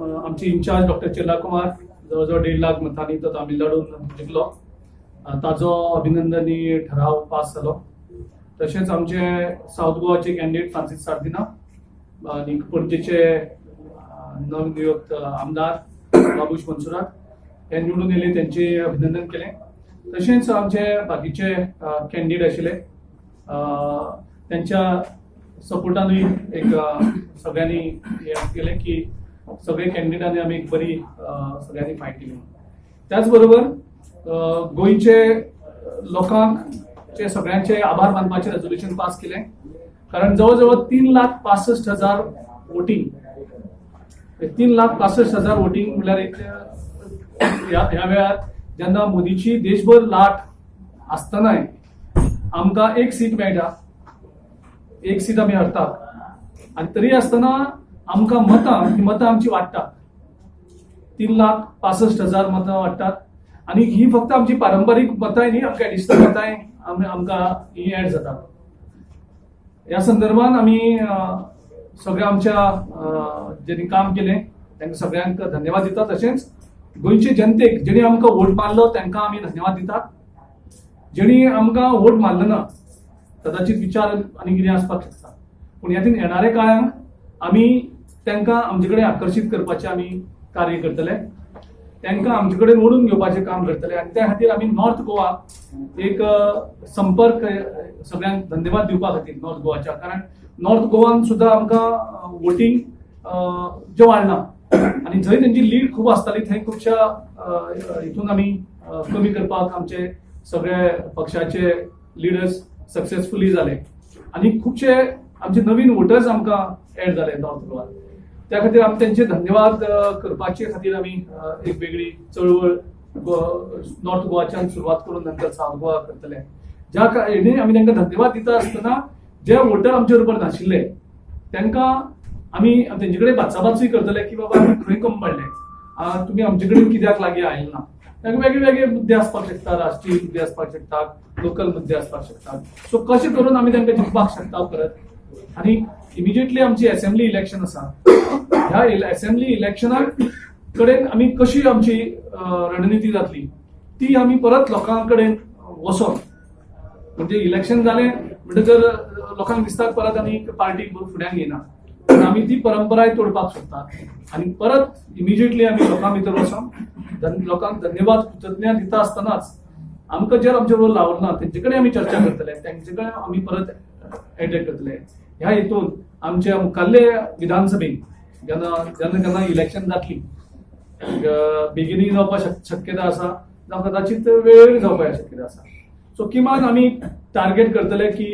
आमचे in-charge doctor चेल्ला कुमार जवळ जवळ 1.5 लाख मतांनी तो तामिळनाडून जिखलो. ताजो अभिनंदनी ठराव पास जालो. तशेंच आमचे सावथ गोवाचे कॅन्डिडेट फ्रांसीस सार्दिना आनी पणजेचे नवनियुक्त आमदार बाबूश मनसुरात हे निवडून येयले, त्यांचे अभिनंदन केलें. तशेंच आमचे बाकीचे कॅन्डिडेट आशिल्ले, त्यांच्या सपोर्टानूय एक सगळ्यांनी हें केलें की सगळे कॅन्डिडेटांनी आमी एक बरी सगळ्यांनी फायट केली म्हणून. त्याच बरोबर गोंयचे लोकांक चे सगळ्यांचे आभार मानपाचें रेजोल्युशन पास केलें, कारण जवळ जवळ 3,65,000 वोटींग, 3,65,000 वोटींग म्हणल्यार एक ह्या ह्या वेळार जेन्ना मोदीची देशभर लाट आसतनाय आमकां एक सीट मेळटा, एक सीट आमी हरतात आनी तरी आसतना आमकां मतां, ही मतां आमची वाडटा, 3,65,000 मतां वाडटात आनी ही फक्त आमची पारंपारीक मतांय न्ही, आमकां एडिशनल मतांय आमी आमकां ही एड जाता. ह्या संदर्भात आमी सगळ्या आमच्या ज्यांनी काम केलें तांकां सगळ्यांक धन्यवाद दितात. तशेंच गोंयचे जनतेक जेणी आमकां वोट मारलो तांकां आमी धन्यवाद दितात. जेणी आमकां वोट मारलो ना, कदाचित विचार आनी कितें आसपाक शकता, पूण ह्या येणाऱ्या काळांत आमी तांकां आमचे कडेन आकर्शीत करपाचें आमी कार्य करतले, तांकां आमचे कडेन ओडून घेवपाचें काम करतले आनी त्या खातीर आमी नॉर्थ गोवा एक संपर्क सगळ्यांक धन्यवाद दिवपा खातीर नॉर्थ गोवाच्या, कारण नॉर्थ गोवान सुद्दां आमकां वोटींग जें वाडलां आनी जंय तेंची लीड खूब आसताली थंय खुबश्या हितून आमी कमी करपाक आमचे सगळे पक्षाचे लिडर्स सक्सेसफुली जाले आनी खुबशे आमचे नवीन वोटर्स आमकां एड जाले नॉर्थ गोवान. त्या खातीर आमी तेंचे धन्यवाद करपाचे खातीर आमी एक वेगळी चळवळ नॉर्थ गोवाच्यान सुरवात करून नंतर सावथ गोवा करतले. ज्या हेणी आमी तांकां धन्यवाद दिता आसतना जे वोटर आमचे बरोबर नाशिल्ले तांकां आमी तेंचे कडेन बाचाबाचूय करतले की बाबा, आमी खंय कमी पडले, तुमी आमचे कडेन कित्याक लागीं आयले ना? तांकां वेगळे वेगळे मुद्दे आसपाक शकता, राष्ट्रीय मुद्दे आसपाक शकतात, लोकल मुद्दे आसपाक शकतात. सो कशें करून आमी तांकां जिखपाक शकता परत? आनी इमिजिएटली आमची असेंब्ली इलेक्शन आसा. ह्या असेंब्ली इलेक्शनाक कडेन आमी कशी आमची रणनिती जातली ती आमी परत लोकां कडेन वचोन, म्हणजे इलेक्शन जालें म्हणटकर लोकांक दिसता परत आनी पार्टी फुड्यान येना, पूण आमी ती परंपराय तोडपाक सोदतात आनी परत इमिजिएटली आमी लोकां भितर वचोन लोकांक धन्यवाद, कृतज्ञता दिता आसतनाच आमकां जर आमचे बरोबर लावना तेंचे कडेन आमी चर्चा करतले, तेंचे कडेन आमी परत एडेड करतले. ह्या हितून आमच्या मुखाल्ले विधानसभेन जेन्ना जेन्ना केन्ना इलेक्शन जातली, बेगिनूय जावपाक शक्यता आसा जावं कदाचित वेळ जावपाक शक्यता आसा, सो किमान आमी टार्गेट करतले की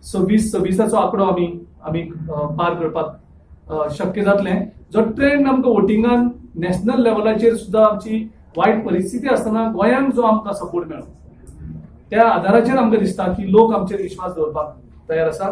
26 26चो आंकडो आमी आमी पार करपाक शक्य जातलें. जो ट्रेंड आमकां वोटिंगान नॅशनल लेवलाचेर सुद्दां आमची वायट परिस्थिती आसतना गोंयांक जो आमकां सपोर्ट मेळ्ळो, त्या आधाराचेर आमकां दिसता की लोक आमचेर विश्वास दवरपाक तयार आसा.